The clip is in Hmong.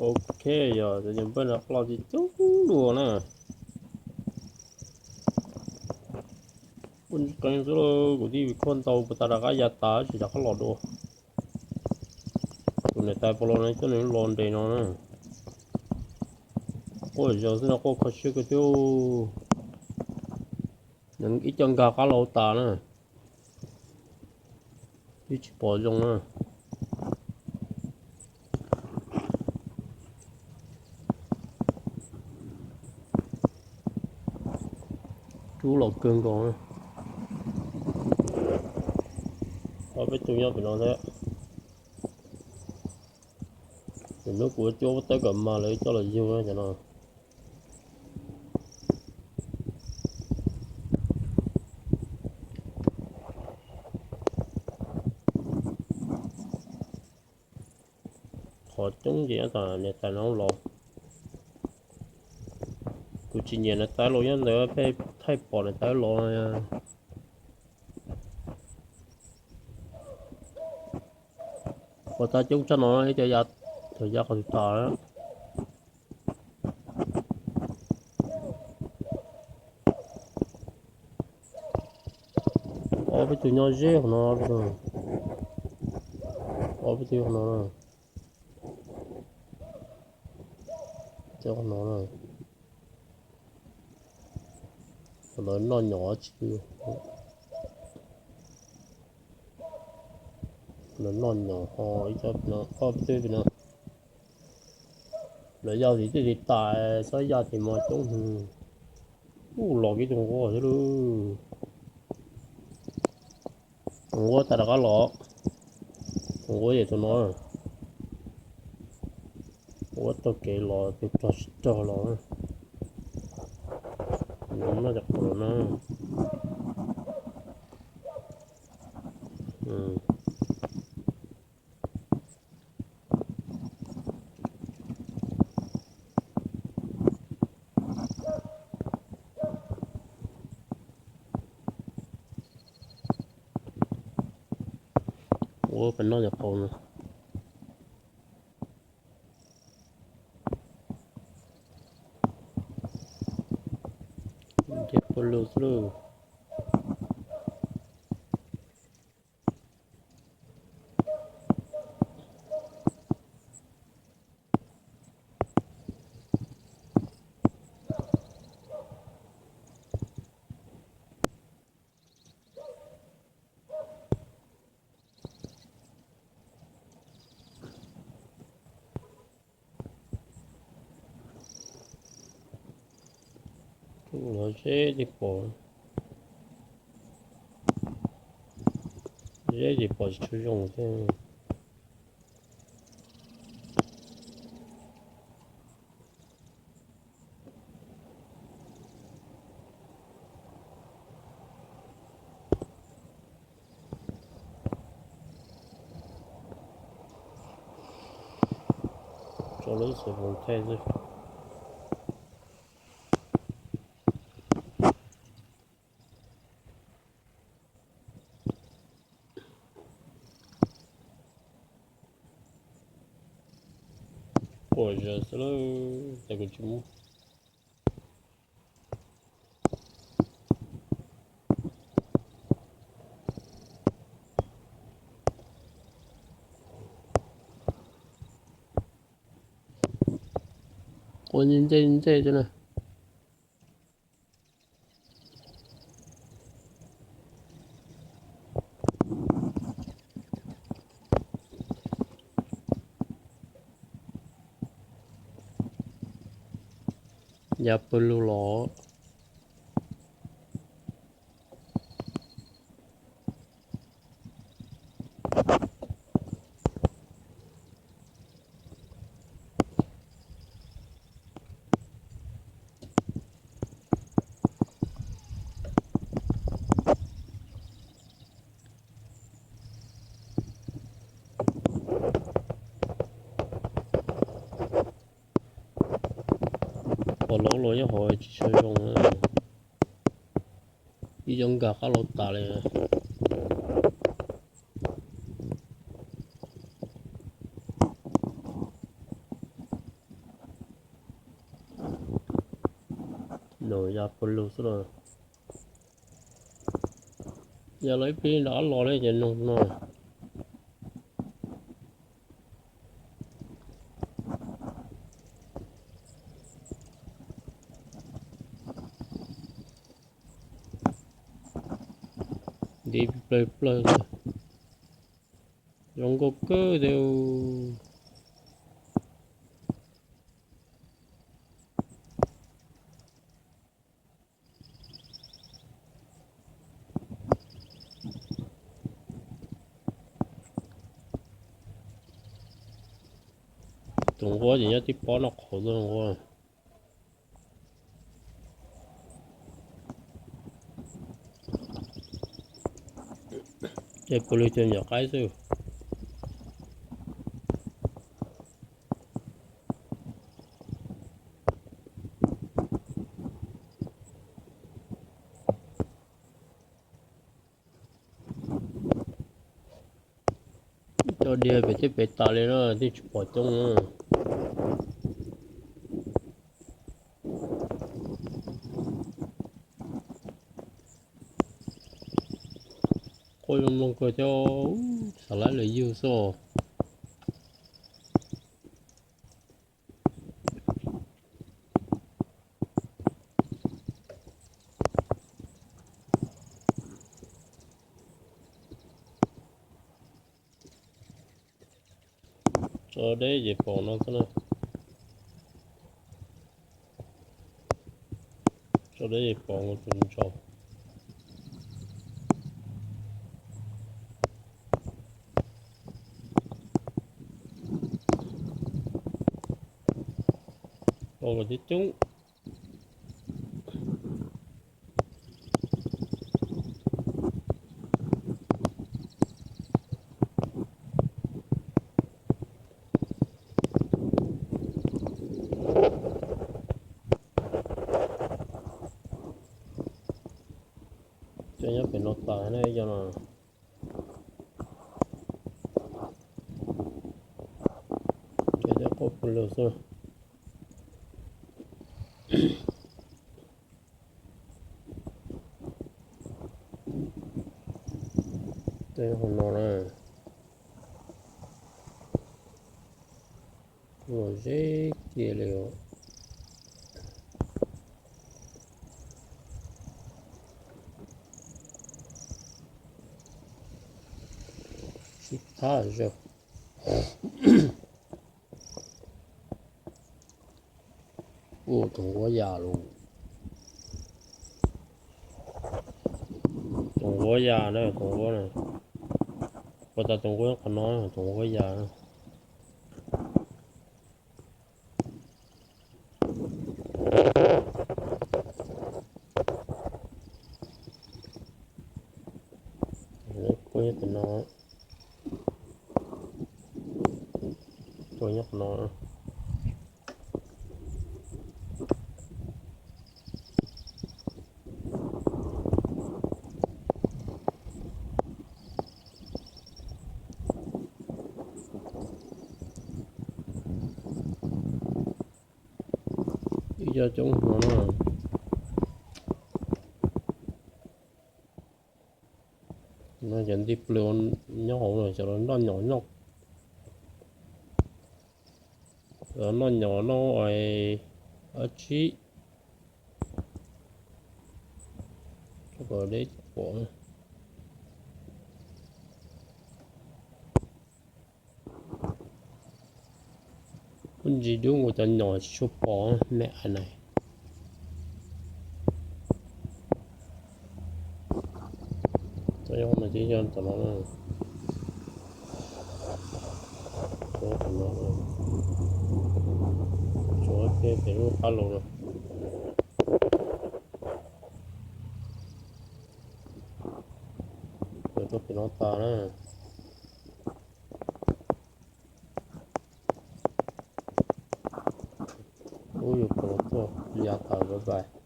Ok, yog cov npawg no qab los tsis coob dua na. Ua qeeb xwb lauj, kuv twb khuaj ntau puas tas rov qab ya tas tsis rov qab los dua. Tus niam tais Pov Los no coj nws los nres no na. Quaj zog xwb no quaj kho siab kawg thiab. Nws ib co nkag qab los tas na. Twb tsis pom zoo na. Rub los kawg nkaus. Ob peb tug nyob pem no thiab. Lwm hnub kuv ua cuab tawb kom mag lawv coj los yug cov no. Qhov coob ces niam tais no los. Kuv tsis nyiam niam tais los nyob ntawd peb thaij pom niam tais los. Ua tau coob tshaj no ib co ya, thaum ya qhov twg tas. Ob peb tug nyob ze qhov no, ob peb tug qhov no, qhov no, qhov no noj nyom tsis, noj nyom ho ib co no, ob peb tug no. Lawv yog tim tej tim tas, txhob yog tim mos coob. Ub, los kiag tus nquab thiab lauj. Tus nquab tas rov qab los. Tus nquab yog tus no. Nquab taug kev los tus rog tsis rog los. Noj cov qau no. Ua peb noj cov qau no. Ntiag pawg lug xwb lauj. Los zeb ces pom, zeb ces pom tsis tshua zoo thiab. Tso lub xov tooj thaij xwb. Quaj zog xwb lauj, cas kuv tsis muab. Quaj ntse ntse xwb na. Ya pawg lug los. Pom los los nyob hauv tsis tshua zoo na. Ib co nkag qab los tas li. Nws ya pw lug xwb los. Yog los ib pliag nram los ne ces noog no. Nti plawg plawg, zoo nkauj kawg thiab. Tus nquab ces nyob tib pob noj qhauv xwb nquab. Ces pw lug cov nyuam qaib xwb. Cov diav pem tej pem tas li na, twb tsis pom coob na. Quaj zoo mloog kawg thiab, xav laib lawv yug xwb. Tso deb ces pom no xwb na. Tso deb ces pom tus ntsaum. Pom kom coob coob. Cov nyob pem no tas na cov no. Cov nyob qhov pw lug xwb. Tej hauv no na, los ze kiag li os. Sib thab zawg. Ua tus nquab ya lawm. Tus nquab ya na, tus nquab na. Ua tas tus nquab qhov no, tus nquab ya na. Kuj nyob pem no, kuj nyob qhov no. Ib co coob no na. No cov nti plws nyob hauv no cov noj nyom noj, noj nyom noj dab tsi. Deb pom. Ub, ntsis dub nkaus cov nyom tsis tshua pom me ais na. Cov no ces yog tom no, tom no, tshuav pem lub qab los no. Lawv tuaj pem no tas na. Ub, yus pom los tuaj ya tas, bye bye.